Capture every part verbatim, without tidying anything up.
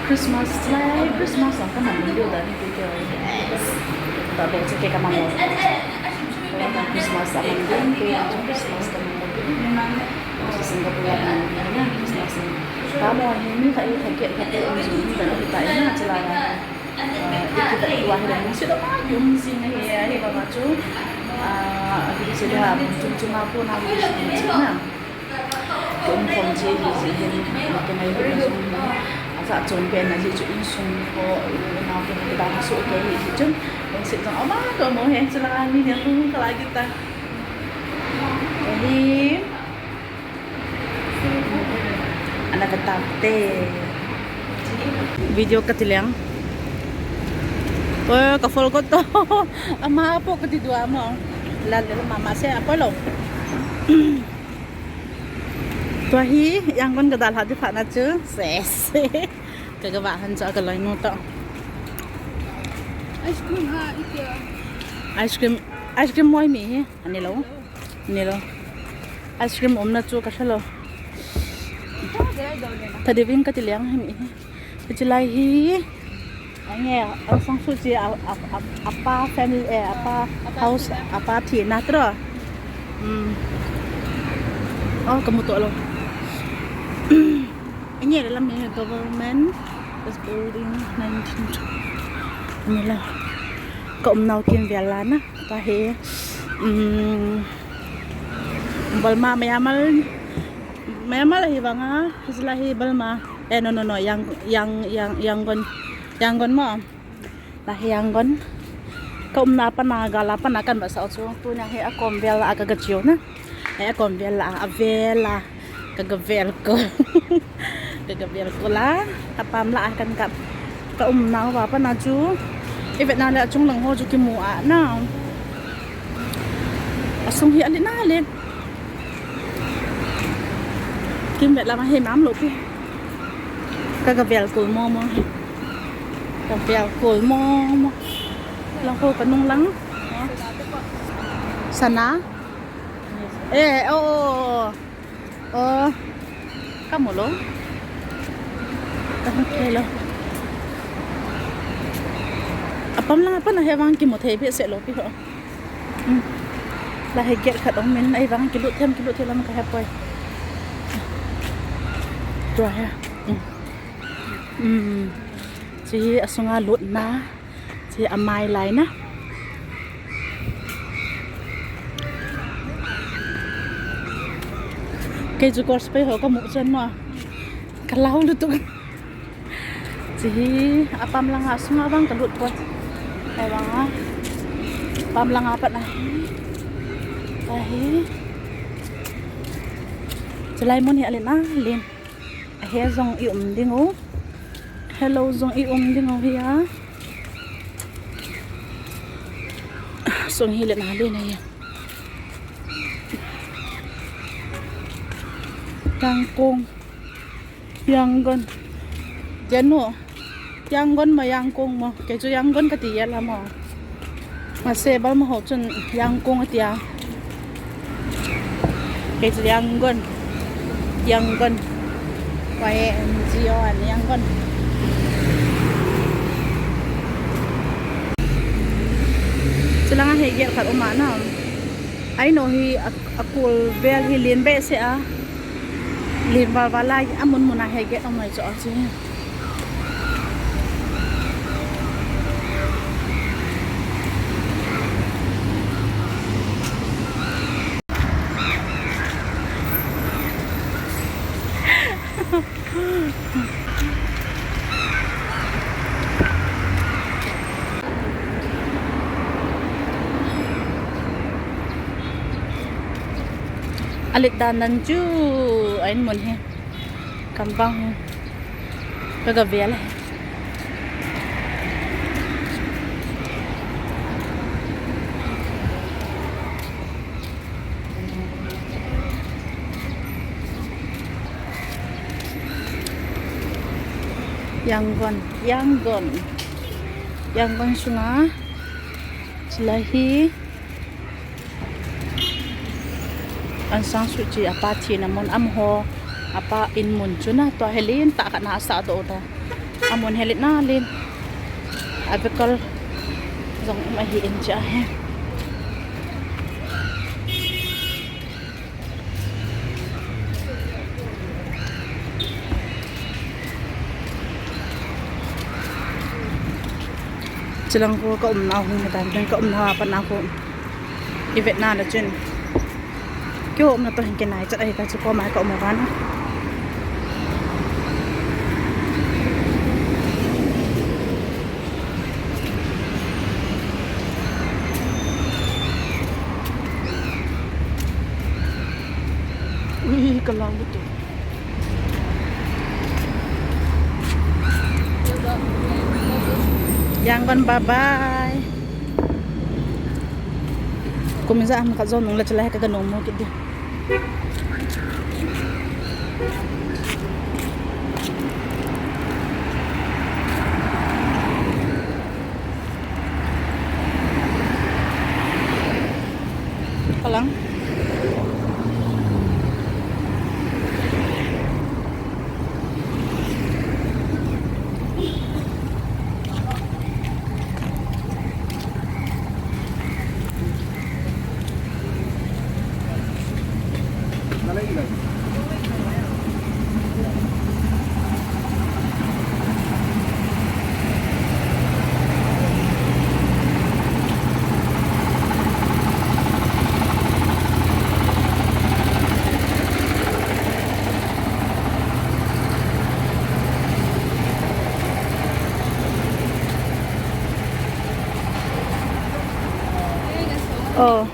Christmas lai, Christmas ang kanam video dan video. Tabe, sige ka mamo. Christmas ang din, Christmas ka mamo. Sa Singapore ang din, Christmas. Tamo, hindi ka yung hagit, hagit ang din, hindi ka yung hagit. Ikita iwa hi dong si dong a yum si na hi hi ba ma chu. Ah, hi si dong a chum chum a pu na hi si na. Kum kum si hi si hi ma ke nai hi sung. Asa chum pe na hi chu in sung ko na ke da su ke hi hi chu. Dong si dong a ma ko mo he chu la ni ne hu ka la kita. Hi. Ana ka tap te. Video ka ti leng. Oi, ka forgot to. Ama po ka ti dua mo. La le mama se apo lo. Tua hi, Yangon ka dalha di pha na chu. Ses. Ka ga ba han cha ka lai no to. Ice cream ha, ite. Ice cream, ice cream moi mi hi. Ani lo. Ni lo. Ice cream umna chu ka hre lo. Tadivin ka ti leng hi mi hi. Ka ti lai hi. Ange, a sang su chi a, a, a, a pa family, eh, a pa house, a pa thi na tro. Hmm. Oh, ka mu to lo. Ange, le lam ni government is building nineteen. Ni la. Ka umnau kin vel la na. Ka hi, um, Burma, Myanmar, Myanmar hi vanga, hi sila hi Burma. Eh, no, no, no, Yang, Yang, Yang, Yangon, Yangon mo. La hi Yangon. Ka umna pana, gala pana kan ba sa chu. Tunia hi a kom vel a ka ga chiu na. Hi a kom vel a, a vel a. Ka gavel kol. Ka gavel kol a. Apam lah a kan kap. Ka umnau va pana chu. I vetna le achung lang ho chu kimu a na. Asung hi alen alen. Kim vet lama he mam lo pi. Ka gavel kol mo mo. Ka gavel kol mo mo. Lang ho ka nung lang. Sana. Eh, oh, oh, oh. Oh, kamu lo. Kamu thei lo. Apam lang a pana hi vang kimu thei behseh lo pi ho. Hmm. La hi gate khat um in, ahivang kilut them, kilut them lam ka he poi. Tua hi. Hmm. Hmm. Chi asunga lutna. Chi amai lai na. Kei chu course pei ho kamu chan ma. Ka lau lutuk. Chi hi apam lang a sunga vang ka lut poi. Ahivang a. Apam lang a pat na. Ahi. Chulai mun hi alen alen. Ahe jong i um ding u. Hello jong i um ding u hi a. Song hi le na le na ya. Yangkong. Yangon. Jeno. Yangon ma Yangkong ma. Kei chu Yangon kati ya la ma. Mase bal ma ho chun Yangkong atia. Kei chu Yangon. Yangon. Y A N G O N, Yangon. Chulanga hi gate khat um a na. Aino hi a, akul vel hi len behseh a. Len val val lai amun mun a hi gate um mai chu a chi. Alet dan nan chu ain mun hi. Kam bang hi. Ka gavel hi. Yangon, Yangon. Yangon sunga. Chulai hi. Aung San Suu Kyi apa thina mun, amaho apa in mun chu na, tua hi len tah khat na asah doh ta. Amun hi len na len. Avekal jong um ahi in cha hi. Chilang ko ka umna hung matan, ka umna pa na ko. I vetna le chun. Keiho umna toh hin kinai chat ahi ka chu, koma ka um a vana. Ui, ka lau lutuk. Yangon, bye bye. Kum ijat ham khat jo nung le chulai ka ga nung mo kit di. Kalang. Oh.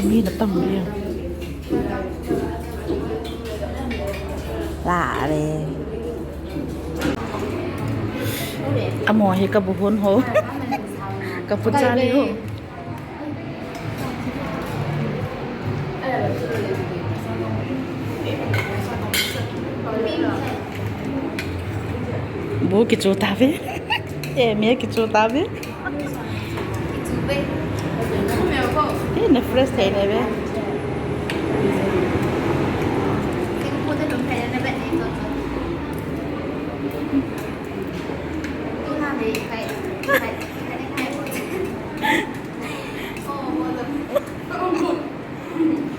Mi na tam dia. La le. Amo hi ka bu hon ho. Ka bu cha li ho. Bu kichu ta ve. E, mi kichu ta ve. Ina fresh thei nai ve.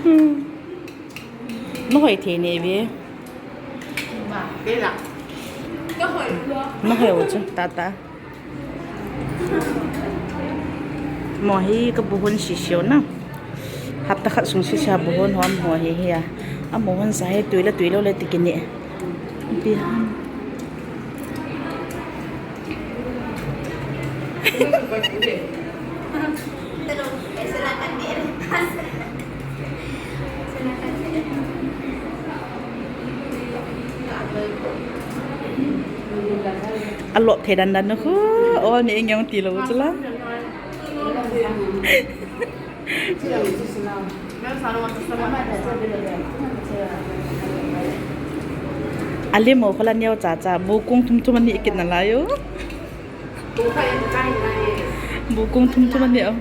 Hmm. Na hoi thei nai ve. Na hoi u chu, ta ta. Mo hi ka bu hon sisiu na. Hapta khat sung sisia bu hon hom ho hi hi a. Amo hon sa hi tui la tui lo le ti kini. Bi han. A lop thei dan dan na khu. O, ni eng yong ti lo chu la. A le mo khola neo cha cha, bu kung thum thum ani kit na lai o. Bu kung thum thum ani o.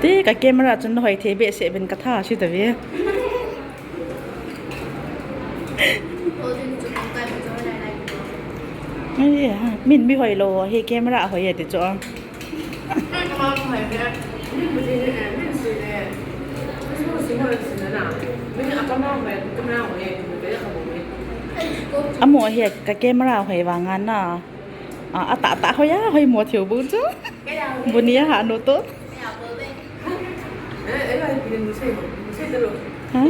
Te ka camera chun na hoi thei behseh ben ka tha si ta ve. Ai, min mi hoi lo, hi camera hoi e ti chu. Amo hi ka camera hoi vang a na. A, a ta ta hoi a, hoi mo thiu bu chu. Bu ni a ha no to. Ha?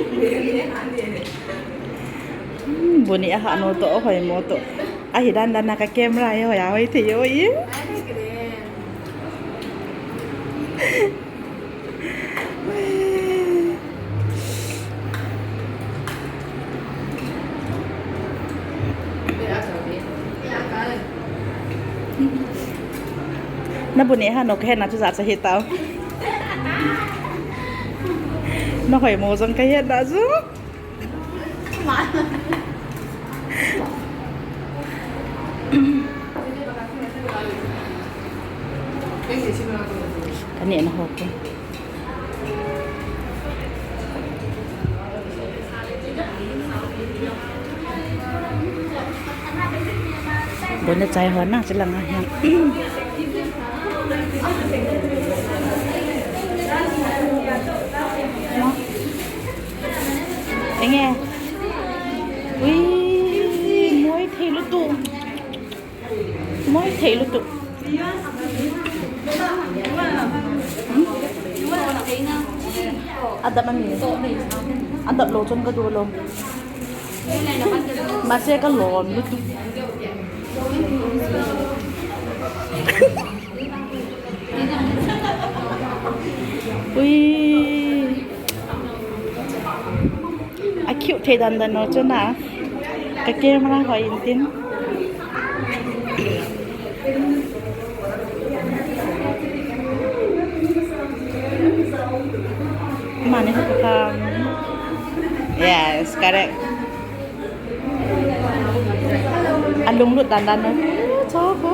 Hmm, bu ni a ha no to, hoi mo to. A hi dan dan na ka camera hi hoi a hoi thei o i. Na bu ni ha no ka he na chu ja cha hi tao. Na hoi mo jong ka he na chu. Ka neh na ho ko. Bon na chai ho na, chi langa hian. Enge? Ui, moi thei lutuk. Moi thei lutuk. Hmm? A dap a mi. A dap lo chun ka du lo. Mahse ka lawm lutuk. Ui. A cute thei dan dan lo chun a. Ka camera hoi in tin. Mani ka kam. Yes, correct. A lunglut dan dan lo. Cho ko.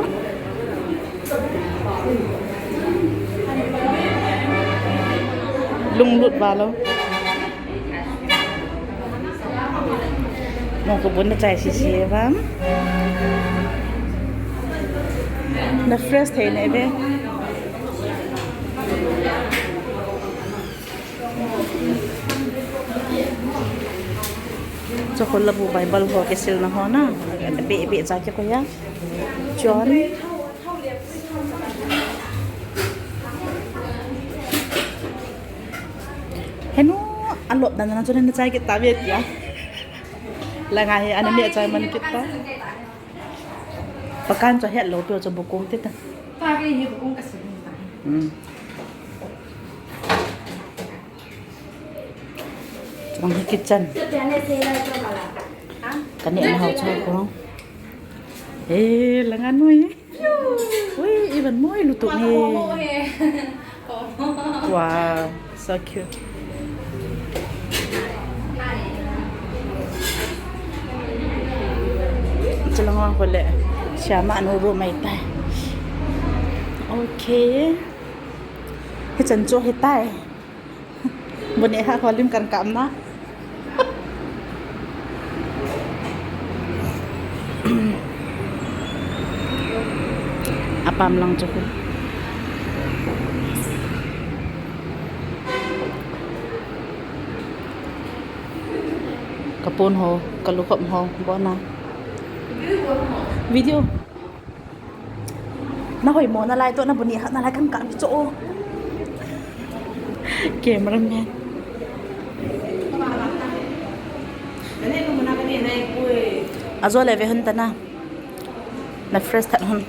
Lunglut ba lo. Nong ko bun na chai sisi e bam. Na fresh thei na e be. Cho ko la bu Bible ho kisil na ho na. Be be cha ke ko ya. John. Henu, a lop dan dan chun na chai kit ta ve tia. Langa hi ana neh chai man kit ta. Pakan chu hello pi chu bukung te ta. Pa ke hi bukung ka sin ta. Hmm. Chang hi kitchen. Ka ne na hau chu ko. Eh, langa nui. Ui, even moi lutuk ni. Wow, so cute. Chulanga hole. Siama nu ru mai tai. Okay. Hichan chu hitai. Bune ha holim kan kam na. Apam lang chu. Kapon ho, kalukhop ho, bona. Video. Na hoi mo na lai to na buni ha na lai kan ka mi cho. Cameraman. Ajo le ve hun ta na. Na fresh that hun.